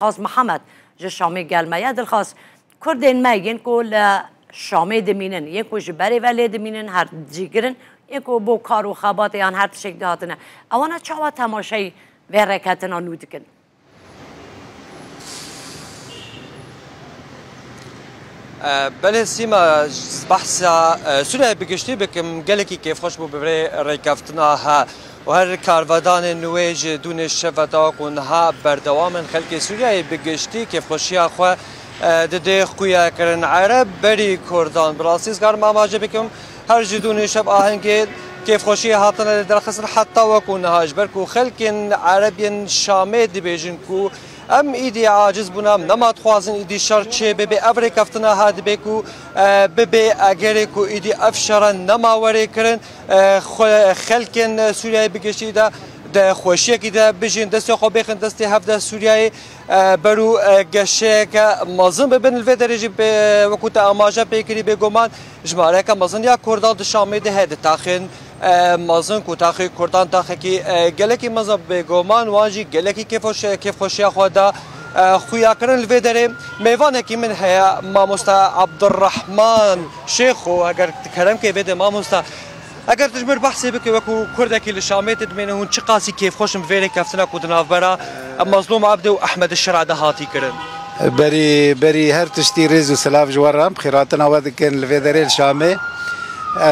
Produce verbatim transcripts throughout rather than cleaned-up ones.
Dilxwaz Mihemed ji Şamê gel me ye. Dilxwaz, Kurdên me yên ku li Şamê dimînin, yên ku ji berê ve lê dimînin, her cîgir in, yên ku bo kar û xebatê yan her tiştekî hatine, ewana çawa temaşeyî vê rêketina nû dikin? E, Belê Sîma, behsa e, Sûriyeyê bi giştî bikim, gelekî kêfxweş bû bi vê rêkeftina he û her karvedanên wê ji dûnê şeve ta ku niha berdewam in. Xelkê Sûriyeyê bi giştî kêfxweşiya xwe e, didê xuya kirin. Ereb berî Kurdan, bi rastî ez karim amaje bikim, her ji dûnê şev ahengê kêfxweşiyê hatine lê derxistin heta wekû niha, ji ber ku xelkên Ereb yên Şamê dibêjin ku em îdî aciz bûne, em nema dixwazin îdî şer çê bibe. Ev rêkeftina ha dibe ku e, bibe egerê ku îdî ev şere nema were kirin, e, xwe-, xelkên Sûriyeyê bi giştî de di xweşiyekî de bijîn, destê xwe bêxin destê hev de Sûriyeyê, e, ber û, e, geşeyeke mezin bibin. Li vê derê jî bê, wekû te amaje pê kirî, bêguman jimareyeke mezin ya Kurdan di Şamê de heye, di taxên e, mezin ku taxê Kurdan taxekî e, gelekî mezin, bêguman wan jî gelekî kêfxweş-, kêfxweşiya xwe da e, xuya kirin. Li vê derê mêvanekî min heye, mamoste Abdurrahman Şêxo, eger tu kerem kê vê de mamoste, eger tu ji mir behsê bike wekû Kurdekî li Şamê tu dimêne, hûn çiqasî kêfxweş in bi vê rêkeftina ku di navbera e, Mazlûm Ebdê û Ehmed Şira de hatî kirin? Berî, berî her tiştî rêz û silav ji we re, em xîratina we dikin li vê derê li Şamê.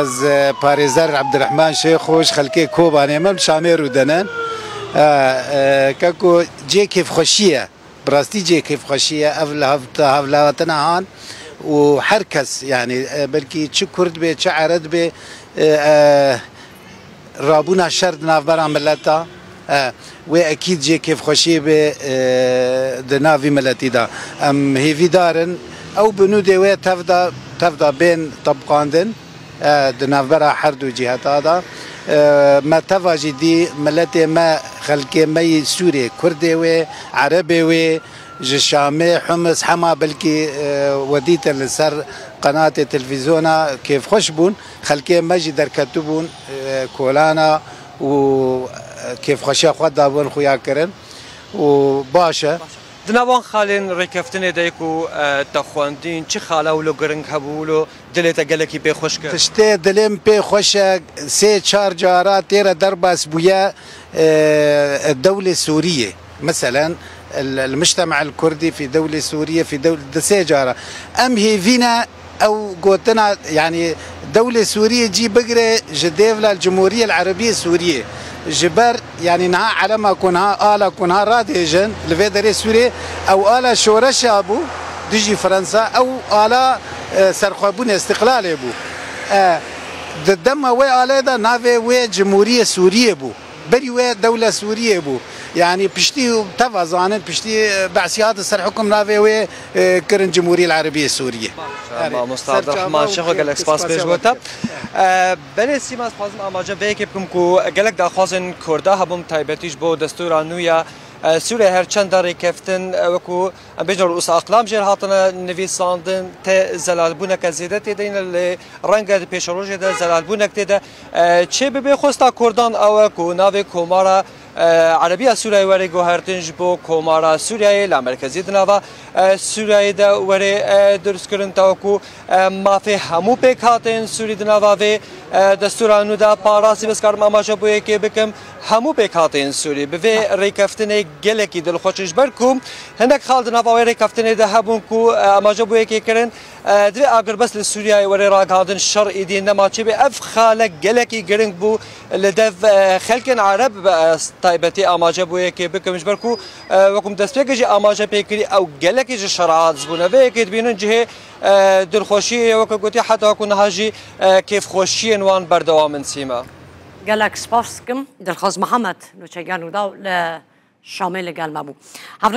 Ez, e, parêzer Ebdirehman Şêxo ji xelkê Kobanê me, li Şamê rûdene. E, e, keko cê kêfxweşî ye. Bi rastî cê kêfxweşî ye. Ev li hev-, hevlatina han û her kes, yanî, e, belkî çi Kurd bê, çi Ereb bê, e, e, rabûna şer di navbera mileta, e, wê ekîd jê kêfxweşiyê bê, e, di nav vî miletî de. Em hêvîdar in ew binûdê wê tev de, tev de bên tebqandin, e, di navbera her du ciheta de. E, me teva jî dî miletê me, xelkê me yî Sûrê, Kurdê wê, Erebê wê, ji Şamê, Humis, hema belkî, e, we dîtin li ser qenatê televîzyona kêfxweş bûn. Xelkê me jî derketibûn, e, kolana û, e, kêfxweşiya xwe dabûn xuya kirin û baş e. Di nav wan xalên rêkeftinê de ku, e, te xwendîn, çi xala wilo giring hebû, wilo dilê te gelekî pê xweş kir? Tiştê dilê min pê xweş e, sê çar cara tê re derbas bûye, e, dewlê Sûriyê. Meselen, el, el-mujtema el-kurdî fî dewlê Sûriyê, fî dewl-, di sê cara. Em hêvî ne ew gotina, yanî dewlê Sûriyê cî bigire ji dêvla Cumhuriyê Erebiyê Sûriyê. Ji ber, yanî niha elema ku niha, ala ku niha radêjin li vê derê Sûriyê, ew ala şoreşa bû dijî Fransa, ew ala, e, serxwebûnê, îstiqlalê bû. E, di dema wê alê de navê wê Cumhuriyê Sûriyê bû. Berî wê dewle Sûriyê bû. Yanî piştî, teva zanin, piştî, e, Be'sî hatin ser hukm, navê wê, e, kirin Cumhuriyê Erebiyê Sûriyê. Erê, Mamosta ser Abdurrahman çava Şêxo, gelek spas pê ji we te. E, belê Sîma, ez dixwazim amaje vê yekê bikim ku gelek daxwazên Kurda hebûn, taybetî ji bo destûra nû ya, e, Sûriyê, her çend de rêkeftin, e, wekû em bêjin rûsa aqlam jê re hatine nivîsandin, tê zelalbûneke zêde tê de ye, lê renge di pêşerojê de zelalbûnek tê de, e, çê bibe. Xwesta Kurdan ew e ku navê Komara, e, Erebiya Sûriyeyê were guhertin, ji bo Komara Sûriyeyê la merkezî di nava, e, Sûriyeyê de were, e, durustkirin, tawa ku, e, mafê hemû pêkhatên Sûrî di nava vê, e, destûra nû de. Parastî, ez karim amaje bo yekê bikim, hemû pêkhatên Sûrî bi vê rêkeftinê gelekî dilxweş in, ji ber ku hinek xal di nava wê rêkeftinê de hebûn ku, e, amaje bo yekê kirin, e, divê agirbest li Sûriyeyê were ragihandin, şer îdî nema çêbe. Ev xale gelekî giring bû li dev, e, xelkên Ereb, e, taybetî amaje bo yekê bikim, ji ber ku, e, wekû min destpêkê jî amaje pê kirî, ew gelekî ji şer aciz bûne. Vê yekê dibînin cihê, e, dilxweşiyê ye, weke gotî, heta ku niha jî, e, kêfxweşiyên wan berdewam in, Sîma. Gelek spas dikim. Dilxwaz Mihemed, nûçeger Nûdaw li Şamê li gel me bû.